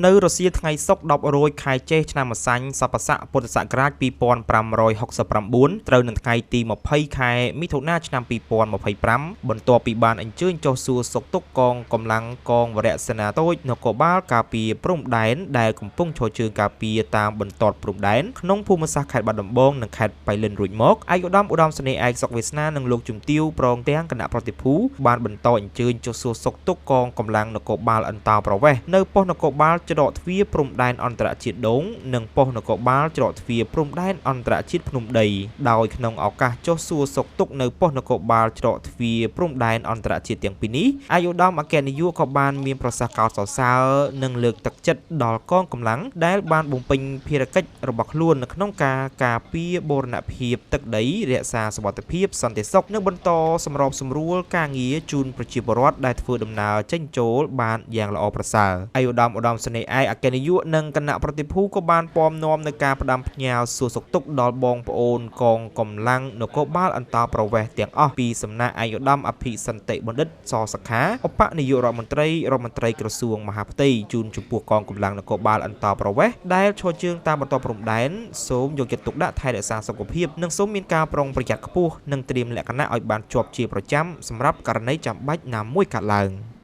នៅរសៀលថ្ងៃសុក្រ 10 រោច ខែចេស ឆ្នាំម្សាញ់ សពស័ក ពុទ្ធសករាជ 2569 ត្រូវនឹងថ្ងៃទី 20 ខែមិថុនា ឆ្នាំ 2025 បន្ទាប់ពីបានអញ្ជើញចុះសួរសុខទុក្ខកងកម្លាំងកងវរសេនាតូចនគរបាលការពារព្រំដែន ដែលកំពុងឈរជើងការពារតាមបន្ទាត់ព្រំដែនក្នុងភូមិសាស្ត្រខេត្តបាត់ដំបង និងខេត្តបៃលិនរួចមក ឯកឧត្តមឧត្តមសេនីយ៍ឯកសុកវាសនា និងលោកជំទាវ ព្រមទាំងគណៈប្រតិភូ បានបន្តអញ្ជើញចុះសួរសុខទុក្ខកងកម្លាំងនគរបាលអន្តោប្រវេសន៍នៅប៉ុស្តិ៍នគរបាលច្រកទ្វារព្រំដែនអន្តរជាតិដូង និងប៉ុស្តិ៍នគរបាលច្រកទ្វារព្រំដែនអន្តរជាតិភ្នំដី។ ដោយក្នុងឱកាសចុះសួរសុខទុក្ខនៅប៉ុស្តិ៍នគរបាលច្រកទ្វារព្រំដែនអន្តរជាតិទាំងពីរនេះ ឯកឧត្តមអគ្គនាយកក៏បានមានប្រសាសន៍កោតសរសើរ និងលើកទឹកចិត្តដល់កងកម្លាំងដែលបានបំពេញភារកិច្ចរបស់ខ្លួននៅក្នុងការការពារបូរណភាពទឹកដី រក្សាសុវត្ថិភាព សន្តិសុខ និងបន្តសម្របសម្រួលការងារជូនប្រជាពលរដ្ឋដែលធ្វើដំណើរចេញចូលបានយ៉ាងល្អប្រសើរ។ ឯកឧត្តមឧត្តមសេនីយ៍ឯកអគ្គនាយក និងគណៈប្រតិភូក៏បានពំនាំនៅការផ្ដាំផ្ញើសួរសុខទុក្ខដល់បងប្អូនកងកម្លាំងនគរបាលអន្តោប្រវេសន៍ទាំងអស់ ពីសំណាក់ឯកឧត្តមអភិសន្តិបណ្ឌិតសសខា ឧបនាយករដ្ឋមន្ត្រី រដ្ឋមន្ត្រីក្រសួងមហាផ្ទៃ ជូនចំពោះកងកម្លាំងនគរបាលអន្តោប្រវេសន៍ដែលឈរជើងតាមបន្ទាត់ព្រំដែន សូមយកចិត្តទុកដាក់ថែរក្សាសុខភាព និងសូមមានការប្រុងប្រយ័ត្នខ្ពស់ និងត្រៀមលក្ខណៈឲ្យបានជាប់ជាប្រចាំ សម្រាប់ករណីចាំបាច់ណាមួយកើតឡើង។